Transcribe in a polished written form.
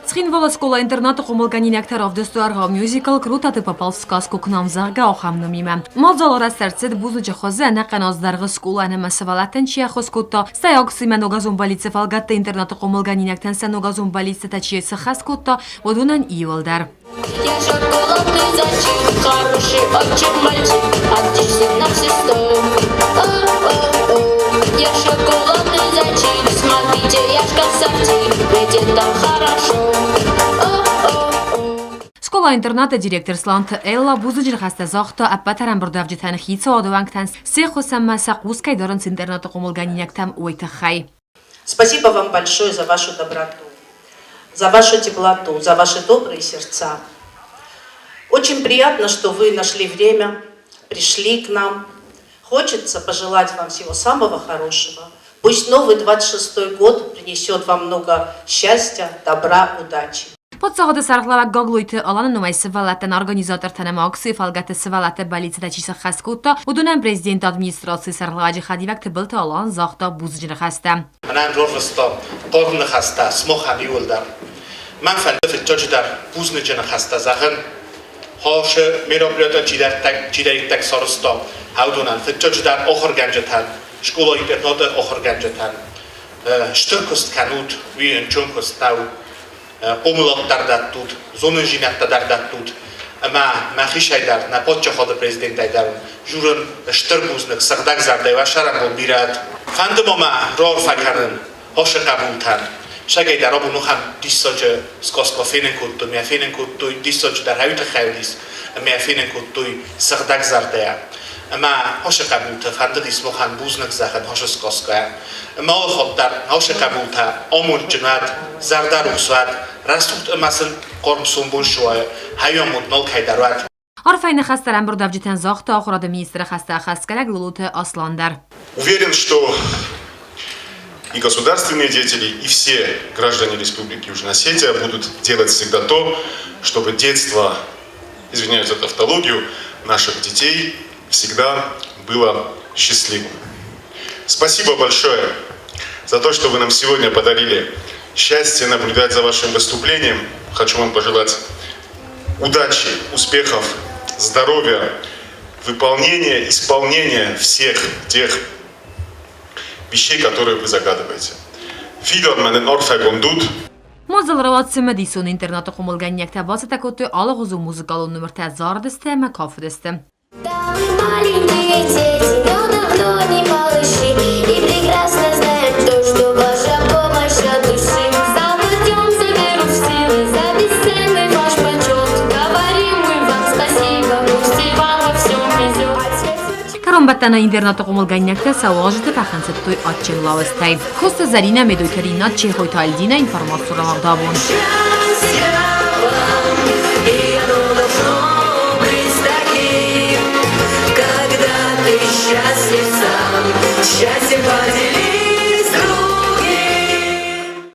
Цхинвалы скъола-интернаты хъомылгӕнинӕгтӕ равдыстой аргъау мюзикл «Круто ты попал в сказку к нам», зӕгъгӕ, ахӕм номимӕ. Мадзалы раст ӕрцыд бузныджы хуызы ӕнӕхъӕн аз дӕргъы скъола ӕмӕ сывӕллӕттӕн чи ӕххуыс кодта, стӕй акцимӕ ногазон бӕллиццы фӕлгӕтты интернаты хъомылгӕнинӕгтӕн сӕ ногазон бӕллиццытӕ чи сыххӕст кодта, уыдонӕн иуылдӕр. Я шоколадный зайчик, хороший очень мальчик, отлично на все сто. О-о-о, я шоколадный зайчик, смотрите, я ж красавчик, ведь это хорошо. О-о-о. Скъола-интернаты директор Сланты Элла бузныджы ныхӕстӕ загъта ӕппӕт ӕрӕмбырдуӕвджытӕн хицауады уӕнгтӕн се ххуыс ӕмӕ сӕ хъус кӕй дарынц интернаты хъомылгӕнинӕгтӕм, уый тыххӕй. Спасибо вам большое за вашу доброту, за вашу теплоту, за ваши добрые сердца. Очень приятно, что вы нашли время, пришли к нам. Хочется пожелать вам всего самого хорошего. Пусть новый 26-й год принесет вам много счастья, добра, удачи. Паддзахады сӕргълӕууӕг Гаглойты Аланы номӕй сывӕллӕттӕн организатортӕн ӕмӕ акцийы фӕлгӕты сывӕллӕтты бӕллицтӕ чи сӕххӕст кодта, уыдонӕн президенты администрацийы сӕргълӕууӕджы хӕдивӕг Тыбылты Алан загъта бузныджы ныхӕстӕ. Мӕнӕн рарвыста хъарм ныхӕстӕ сымахӕн иууылдӕр. Мӕн фӕнды фыццаджыдӕр бузныджы ныхӕстӕ зӕгъын, Хъӕуы мероприятӕ чидӕриддӕр сарӕзта, уыдонӕн, фыццаджыдӕр ахуыргӕнджытӕн, скъола-интернаты ахуыргӕнджытӕн. Стыр куыст кӕнут, уый ӕнцон куыст нӕу. Хъомылад дӕр дӕттут, зонындзинӕдтӕ дӕр дӕттут. Ӕмӕ мӕхицӕй дӕр, нӕ паддзахады президентӕй дӕр журын стыр бузныг, сыгъдӕгзӕрдӕ уӕ сӕрӕнбон бирӕ. Фӕнды ма мӕ раарфӕ кӕнын ацы хъӕбултӕн. Сӕгӕй дӕр абон ахӕм диссаджы сказка фенын кодтой, мӕ фенын кодтой, диссаджы дӕр хӕуы тыххӕй уыдис, ӕмӕ фенын кодтой сыгъдӕгзӕрдӕйӕ. Ӕмӕ ацы хъӕбултӕ фӕндыдис махӕн бузныг зӕгъын ацы сказкӕйӕ. Ӕмӕ алы хатт дӕр ацы хъӕбултӕ амондджын уӕд, зӕрдӕрухс уӕд, рӕсугъд ӕмӕ сын хъарм сомбон суайы, хӕйамонд нал кӕй дӕр уӕд. Арфӕйы ныхӕстӕ ӕрӕмбырдуӕвджытӕн загъта ахуырады министры хӕстӕ ӕххӕстгӕнӕг Лолоты Аслан дӕр. Уверен, что и государственные деятели, и все граждане Республики Южная Осетия будут делать всегда то, чтобы детство, извиняюсь за тавтологию, наших детей всегда было счастливым. Спасибо большое за то, что вы нам сегодня подарили счастье наблюдать за вашим выступлением. Хочу вам пожелать удачи, успехов, здоровья, выполнения, исполнения всех тех вещей, которые вы загадываете. Фидар мӕнӕн арфӕгонд ут. Мадзал рауад цымыдисон интернаты хъомылгӕнинӕгтӕ бацӕттӕ кодтой алыгъуызон музыкалон номыртӕ, зарыдысты ӕмӕ кафыдысты. Да, мы маленькие дети, но давно не малыши, и прекрасно знаем то, что ваша помощь от души. Завладем за веру в силы, за бесценный ваш почет. Говорим мы вам спасибо, пусть и вам во всем везет. Кӕронбӕттӕны интернаты хъомылгӕнинӕгтӕ сӕ уазджыты фӕхынцыдтой адджын лауызтӕй. Коста Зӕринӕ, Медойты Ринат, Чехойты Альдинӕ, информацион рауагъдабон.